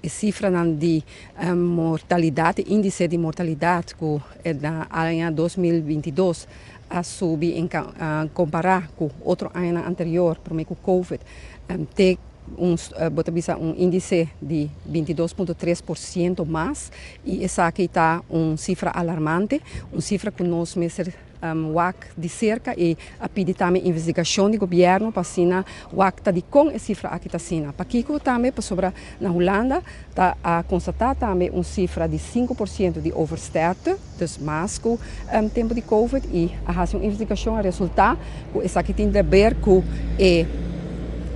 E sifranan di mortalidat, e índise di mortalidat ku na aña 2022 a subi en kompará ku otro añanan anterior promé ku Covid, te un, bo ta bisa, un índise di 22,3% mas, i esaki ta un sifra alarmante, un sifra ku nos mester wak di serka i a pidi tambe investigashon di gobièrnu pa asina wak ta dikon e sifra aki ta asina. Pakiko tambe? Pasobra na Hulanda ta a konstatá tambe un sifra di 5% di oversterfte, dus mas ku tempu di Covid, i a hasi un investigashon, a resultá ku esaki tin di ber ku e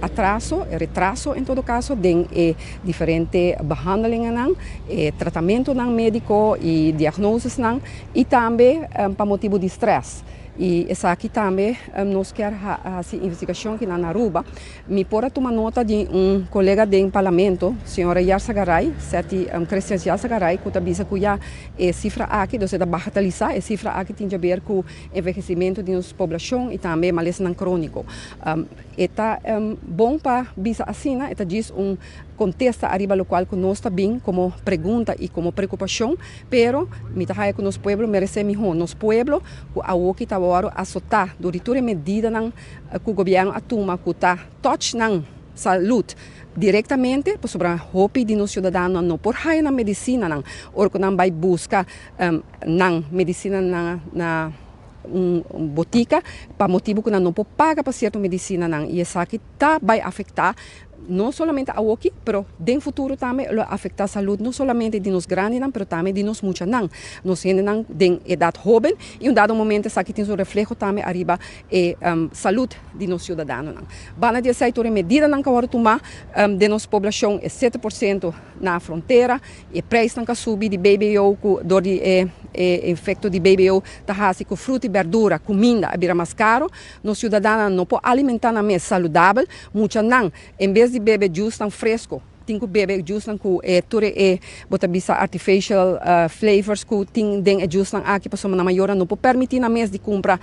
atraso, e retraso en todo kaso, den e diferente behandelingennan, e tratamentonan médiko i diagnosesnan, i tambe pa motibu di stress. I esaki tambe nos kier hasi investigashon aki na Aruba. Mi por a tuma nota di un kolega den parlamento, señora Yarzagaray, Seti Christian Yarzagaray, ku ta bisa ku ya e sifra aki, dus e ta bagatalisá, e sifra aki tin di ber ku envehesimentu di nos poblashon i tambe malesanan króniko. E ta bon pa bisa asina, e ta djis un kontesta ariba lokual ku nos ta bin komo pregunta i komo preokupashon, pero mi ta haya ku nos pueblo meresé mihó. Nos pueblo ku awoki ta wòrdu asotá dor di tur e medidanan ku gobièrnu a tuma ku ta touch nan salud direktamente, pasobra hopi di nos siudadanonan no por haya nan medisinanan ora ku nan bai buska nan medisina na un botika pa motibu ku nan no por paga pa sierto medisinanan, i esaki ta bai afektá no solamente awoki, pero den futuro tambe lo afektá salud no solamente di nos grandinan, pero tambe di nos muchanan, nos hendenan den edat hóben, i un dado momento esaki tin su refleho tambe ariba e salud di nos siudadanonan. Banda di esei, tur e medidanan ku a wòrdu tumá den nos poblashon, e 7% na frontera, e preisnan ku a subi di BBO, ku dor di e efekto di BBO ta hasi ku fruta i berdura, kuminda a bira mas karo. Nos siudadanonan no por alimentá nan mes saludabel. Muchanan, en bes di bebe juicenan fresco, tin ku bebe juicenan ku e tur e, bo ta bisa, artificial flavors ku tin den e juicenan aki, pasobra nan mayornan no por permití nan mes di kumpra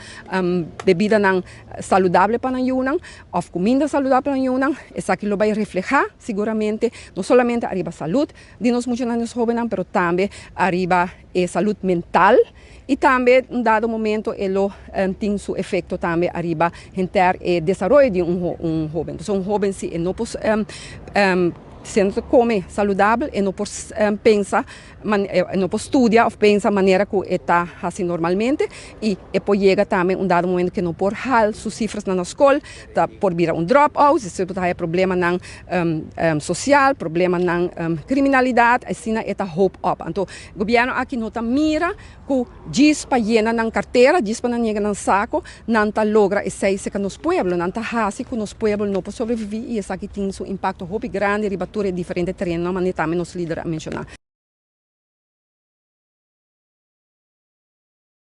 bebidanan saludabel pa nan yunan òf kuminda saludabel pa nan yunan. Esaki lo bai reflehá siguramente no solamente ariba salud di nos muchanan i nos hóbennan, pero tambe ariba e salud mental, i tambe un dado momento e lo tin su efekto tambe ariba henter e desaroyo di un hóben. Entonces, un hóben, si e no por si e no ta kome saludabel, e no por pensa, e no por studia òf pensa manera ku e ta hasi normalmente, i e por yega tambe un dado momento ku e no por haal su sifranan na skol, ta por bira un drop out, e por haya problemanan sosial, problemanan kriminalidat, asina e ta hoop op. Anto gobièrnu aki no ta mira ku djis pa yena nan kartera, djis pa nan yega nan sako, nan ta logra esei serka nos pueblo. Nan ta hasi ku nos pueblo no por sobreviví, i esaki tin su impakto hopi grandi riba tur e diferente terenonan, manera tambe nos lider a menshoná.